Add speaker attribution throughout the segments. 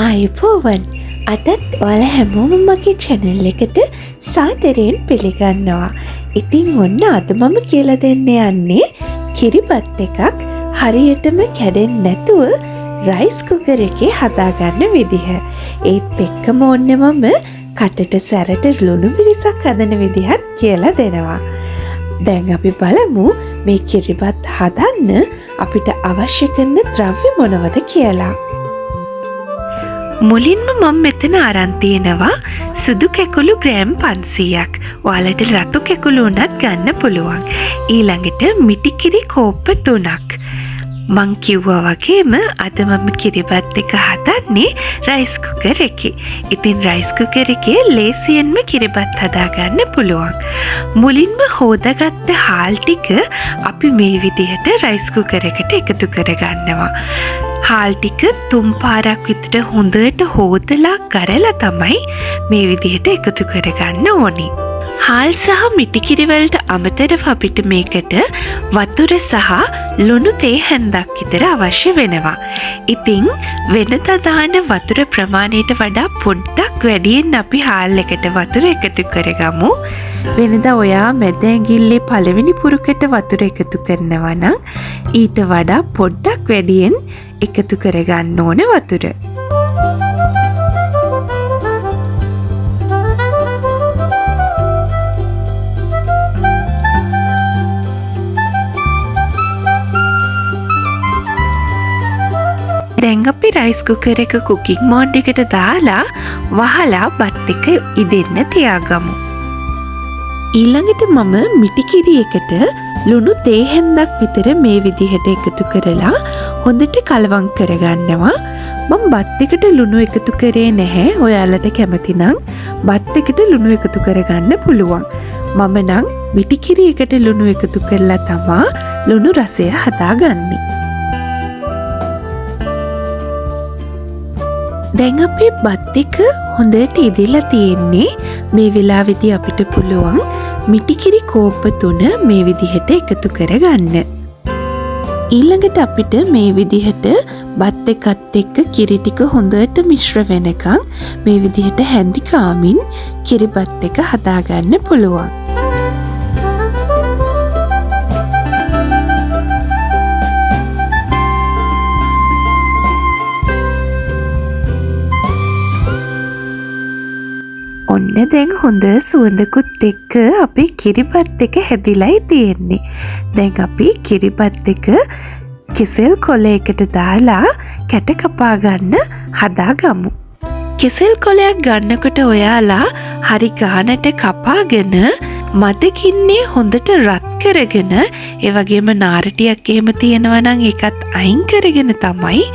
Speaker 1: ආයුබෝවන් අදත් ඔයාලා හැමෝම මගේ channel එකට සාදරයෙන් පිළිගන්නවා. ඉතින් ඔන්න අද මම කියලා දෙන්න යන්නේ කිරිබත් එකක් හරියටම කැඩෙන්නේ නැතුව රයිස් කුකර් එකේ හදාගන්න විදිහ. ඒත් එක්කම ඔන්න මම කටට සැරට ලුණු මිරිසක් හදන විදිහත් කියලා දෙනවා. දැන් අපි බලමු මේ කිරිබත් හදන්න අපිට අවශ්‍ය කරන ද්‍රව්‍ය මොනවද කියලා. මුලින්ම මම මෙතන අරන් තියෙනවා සුදු කැකුළු ග්‍රෑම් 500ක්. ඔයාලට රතු කැකුළු උනත් ගන්න පුළුවන්. ඊළඟට මිටි කිරි කෝප්ප 3ක්. මං කිව්වා වගේම අද මම කිරිබත් එක හදන්නේ රයිස් කුකර් එකේ. ඉතින් රයිස් කුකර් එකේ ලේසියෙන්ම කිරිබත් හදාගන්න පුළුවන්. මුලින්ම හොදාගත්ත හාල් ටික අපි මේ විදිහට රයිස් කුකර් එකට එකතු කරගන්නවා. හාල් ටික තුන් පාරක් විතර හොඳට හොදලා කරලා තමයි මේ විදිහට එකතු කරගන්න ඕනි. හාල් සහ මිටි කිරි වලට අමතරව අපිට මේකට වතුර සහ ලුණු තේ හැන්දක් විතර අවශ්‍ය වෙනවා. ඉතින් වෙනදා දාන වතුර ප්‍රමාණයට වඩා පොඩ්ඩක් වැඩියෙන් අපි හාල් එකට වතුර එකතු කරගමු. වෙනදා ඔයා මැද ඇඟිල්ලේ පළවෙනි පුරුකට වතුර එකතු කරනවා නම් ඊට වඩා පොඩ්ඩක් වැඩියෙන් එකතු කරගන්න ඕන වතුර. දැන් අපි රයිස් කුකර් එක කුකින් මෝඩ් එකට දාලා වහලා බත් එක ඉදෙන්න තියාගමු. ඊළඟට මම මිටි කිරි එකට ලුණු තේ හැන්දක් විතර මේ විදිහට එකතු කරලා හොඳට කලවම් කරගන්නවා. මම බත් එකට ලුණු එකතු කරේ නැහැ. ඔයාලට කැමති නම් බත් එකට ලුණු එකතු කරගන්න පුළුවන්. මම නම් මිටි කිරි එකට ලුණු එකතු කරලා තමා ලුණු රසය හදාගන්නේ. දැන් අපේ බත් එක හොඳට ඉදිලා තියෙන්නේ. මේ වෙලාවේදී අපිට පුළුවන් මිටි කිරි කෝප්ප 3 මේ විදිහට එකතු කරගන්න. ඊළඟට අපිට මේ විදිහට බත් එකත් එක්ක කිරි ටික හොඳට මිශ්‍ර වෙනකන් මේ විදිහට හැඳි කාමින් කිරිබත් එක හදාගන්න පුළුවන්. ඔන්න දැන් හොඳ සුවඳකුත් එක්ක අපේ කිරිබත් එක හැදිලායි තියෙන්නේ. දැන් අපි කිරිබත් එක කෙසෙල් කොලයකට දාලා කැට කපා ගන්න හදාගමු. කෙසෙල් කොලයක් ගන්නකොට ඔයාලා හරි ගානට කපාගෙන මදකින්නේ හොඳට රත් කරගෙන, ඒ වගේම නාරටියක් එහෙම තියෙනවා නම් ඒකත් අයින් කරගෙන තමයි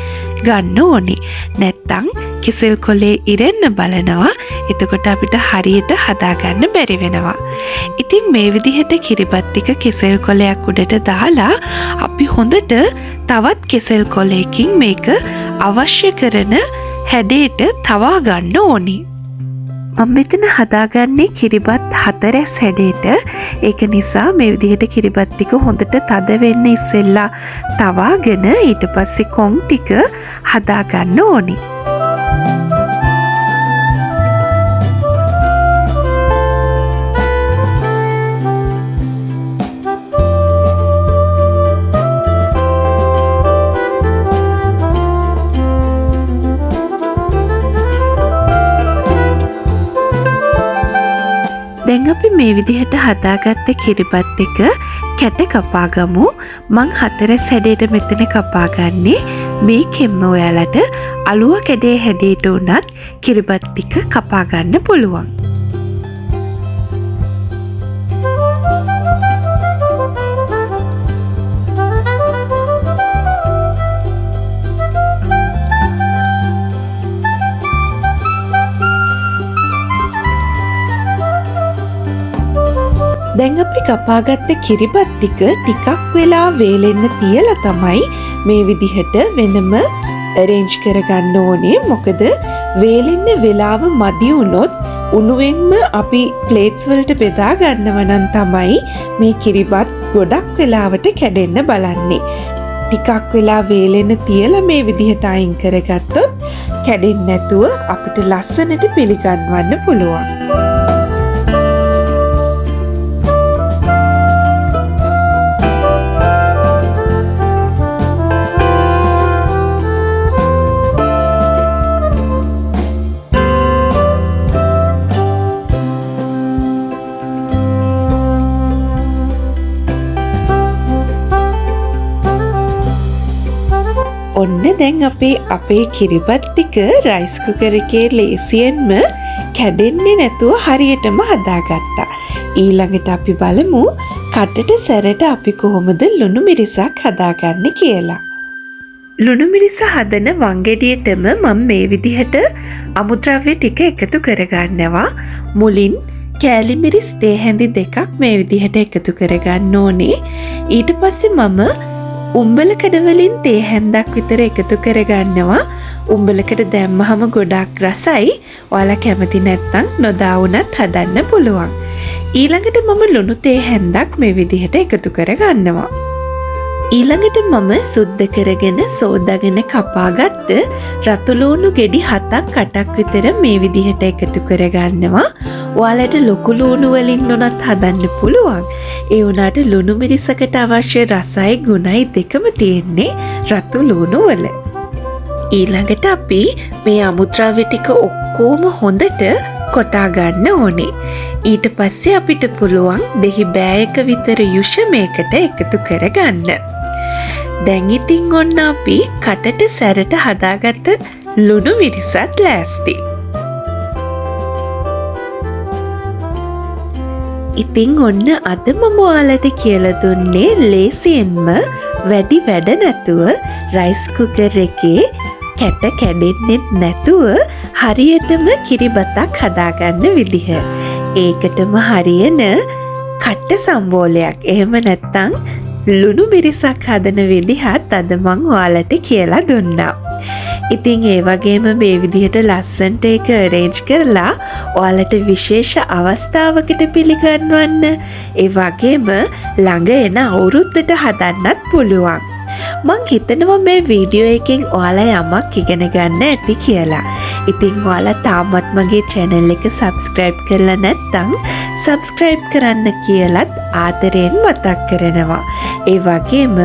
Speaker 1: ගන්න ඕනේ. නැත්තම් කෙසෙල් කොලේ ඉරෙන්න බලනවා. එතකොට අපිට හරියට හදාගන්න බැරි වෙනවා. ඉතින් මේ විදිහට කිරිබත් ටික කෙසෙල් කොලයක් උඩට දාලා අපි හොඳට තවත් කෙසෙල් කොලයකින් මේක අවශ්‍ය කරන හැඩයට තවා ගන්න ඕනි. මම මෙතන හදාගන්නේ කිරිබත් 4 හැඩයට. ඒක නිසා මේ විදිහට කිරිබත් ටික හොඳට තද වෙන්න ඉස්සෙල්ලා තවාගෙන ඊට පස්සේ කොන් ටික හදාගන්න ඕනි. දැන් අපි මේ විදිහට හදාගත්ත කිරිබත් එක කැට කපා ගමු. මං 4 හැඩයට මෙතන කපා ගන්නේ. මේකෙන්ම ඔයාලට අලුව කැඩේ හැඩයට උනත් කිරිබත් ටික කපා ගන්න පුළුවන්. දැන් අපි කපාගත්ත කිරිබත් ටික ටිකක් වෙලා වේලෙන්න තියලා තමයි මේ විදිහට වෙනම ඇරේන්ජ් කරගන්න ඕනේ. මොකද වේලෙන්න වෙලාව මදි වුණොත් උණුවෙන්ම අපි ප්ලේට්ස් වලට බෙදා ගන්නව නම් තමයි මේ කිරිබත් ගොඩක් වෙලාවට කැඩෙන්න බලන්නේ. ටිකක් වෙලා වේලෙන්න තියලා මේ විදිහට අයින් කරගත්තොත් කැඩෙන්නේ නැතුව අපිට ලස්සනට පිළිගන්වන්න පුළුවන්. ඔන්න දැන් අපේ කිරිබත් ටික රයිස් කුකර් එකේ ලේසියෙන්ම කැඩෙන්නේ නැතුව හරියටම හදාගත්තා. ඊළඟට අපි බලමු කටට සැරට අපි කොහොමද ලුණු මිරිසක් හදාගන්නේ කියලා. ලුණු මිරිස හදන වංගෙඩියටම මම මේ විදිහට අමුද්‍රව්‍ය ටික එකතු කරගන්නවා. මුලින් කෑලි මිරිස් තේ හැඳි දෙකක් මේ විදිහට එකතු කරගන්න ඕනේ. ඊට පස්සේ මම උම්බලකඩ වලින් තේ හැන්දක් විතර එකතු කරගන්නවා. උම්බලකඩ දැම්මහම ගොඩාක් රසයි. ඔයාලා කැමති නැත්නම් නොදා වුණත් හදන්න පුළුවන්. ඊළඟට මම ලුණු තේ හැන්දක් මේ විදිහට එකතු කරගන්නවා. ඊළඟට මම සුද්ධ කරගෙන සෝදාගෙන කපාගත්ත රතු ලුණු ගෙඩි 7ක් 8ක් විතර මේ විදිහට එකතු කරගන්නවා. ඔයාලට ලොකු ලුණු වලින් උනත් හදන්න පුළුවන්. ඒ වුණාට ලුණු මිරිසකට අවශ්‍ය රසයි ගුණයි දෙකම තියෙන්නේ රතු ලුණු වල. ඊළඟට අපි මේ අමුද්‍රව්‍ය ටික ඔක්කොම හොඳට කොටා ගන්න ඕනේ. ඊට පස්සේ අපිට පුළුවන් දෙහි බෑයක විතර යුෂ මේකට එකතු කරගන්න. දැන් ඉතින් ඔන්න අපි කටට සැරට හදාගත්ත ලුණු මිරිසත් ලෑස්ති. ඉතින් ඔන්න අද මම ඔයාලට කියලා දුන්නේ ලේසියෙන්ම වැඩි වැඩ නැතුව රයිස් කුකර් එකේ කැට කැඩෙන්නෙත් නැතුව හරියටම කිරිබතක් හදාගන්න විදිහ. ඒකටම හරියන කට්ට සම්බෝලයක් එහෙම නැත්නම් ලුණු මිරිසක් හදන විදිහත් අද මං ඔයාලට කියලා දුන්නා. ඉතින් ඒ වගේම මේ විදිහට ලස්සනට ඒක අරේන්ජ් කරලා ඔයාලට විශේෂ අවස්ථාවකට පිළිගන්වන්න, ඒ වගේම ළඟ එන අවුරුද්දට හදන්නත් පුළුවන්. මං හිතනවා මේ වීඩියෝ එකෙන් ඔයාලා යමක් ඉගෙන ගන්න ඇති කියලා. ඉතින් ඔයාලා තාමත් මගේ channel එක subscribe කරලා නැත්නම් subscribe කරන්න කියලත් ආදරයෙන් මතක් කරනවා. ඒ වගේම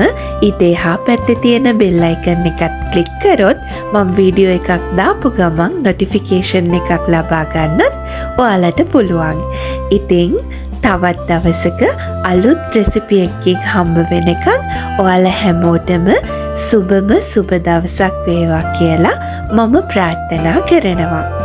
Speaker 1: ඊට එහා පැත්තේ තියෙන bell icon එකත් ක්ලික් කරොත් මම වීඩියෝ එකක් දාපු ගමන් notification එකක් ලබා ගන්නත් ඔයාලට පුළුවන්. ඉතින් තවත් දවසක අලුත් රෙසිපි එකකින් හම්බ වෙනකන් ඔයාලා හැමෝටම සුබම සුබ දවසක් වේවා කියලා මම ප්‍රාර්ථනා කරනවා.